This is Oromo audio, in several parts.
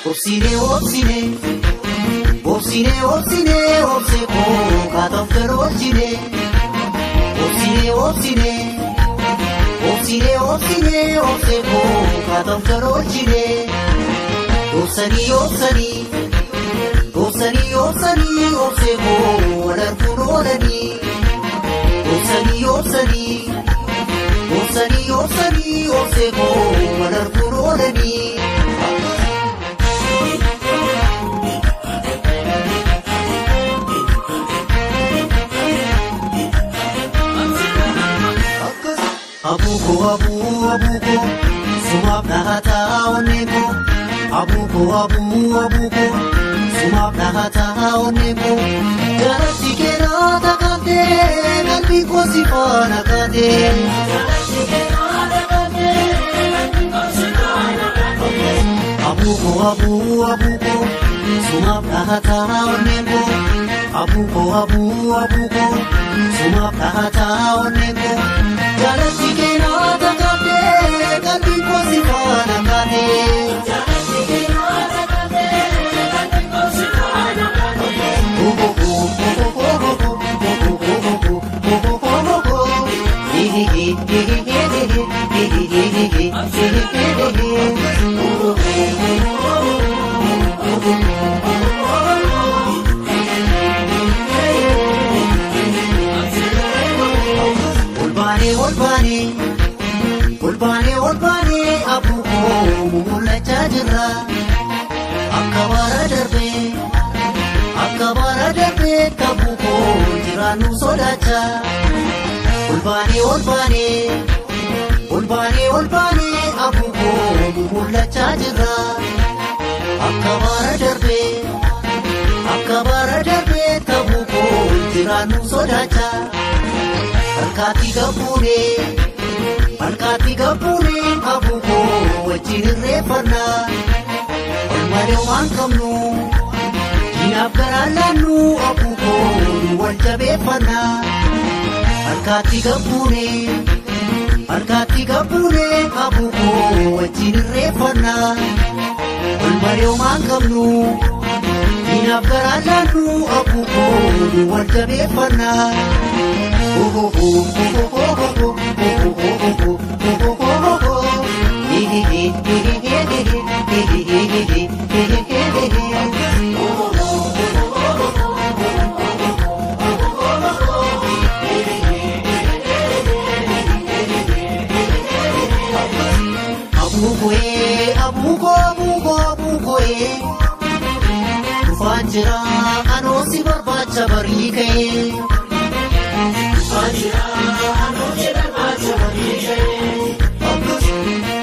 Obsine, obsine, obsine, obsine, obse ko katam karojine. Obsine, obsine, obsine, obsine, obse ko katam karojine. Obsani, obsani, obsani, obsani, obse ko walarkunolani. Obsani, obsani, obsani, obsani, obse ko walarkunolani. Abuko, abu, abuko, sumap nahata oneko. Abuko, abu, abuko, sumap nahata oneko. Jalatti kena takate, galbi ko sifana kate. Jalatti kena takate, galbi ko sifana kate. Abuko, abu, abuko, sumap nahata oneko. Abuko, abu, abuko, sumap nahata oneko. Jalatti kena takate, galbi ko sifana kate. Jalatti kena takate, galbi ko sifana kate. Oh oh oh oh oh oh oh oh oh oh oh. He he he he he he he he he he he he. Oh oh oh oh oh. Olbaane, olbaane, olbaane, abuko mul'achaa jirra. Akka bara darbee, akka bara darbee, abuko jiraannu sodaachaa. Olbaane, olbaane, olbaane, olbaane, abuko mul'achaa jirra. Akka bara darbee, akka bara darbee, abuko jiraannu sodaachaa. Malkaatti gabbuune, malkaatti gabbuune, abuko wajjin irreeffanna. Ol malee waan qabnu, diinaaf garaa laannu, abuko nu wal jabeeffanna. Malkaatti gabbuune, malkaatti gabbuune, abuko wajjin irreeffanna. Ol malee waan qabnu, diinaaf garaa laannu, abuko nu wal jabeeffanna. Oh oh oh oh oh oh oh oh oh oh oh. He he he he he he he he he he he he. Oh oh oh oh oh. Abuko eh, abuko, abuko, abuko eh. Dhufaan jira anoo si barbaacha barii ka'ee.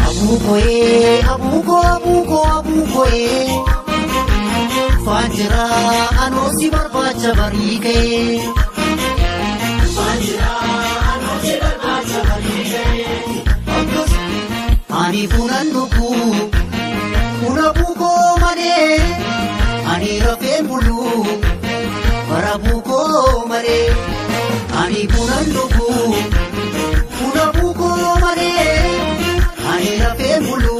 Abuko eh, abuko, abuko, abuko eh. Dhufaan jira anoo si barbaacha barii ka'ee. Dhufaan jira anoo si barbaacha barii ka'ee. Ani funan dhugu, buna buukoo malee. Ani rafeen bulu, bara buukoo malee. Ani funan dhugu, buna buukoo malee. Ani rafeen bulu,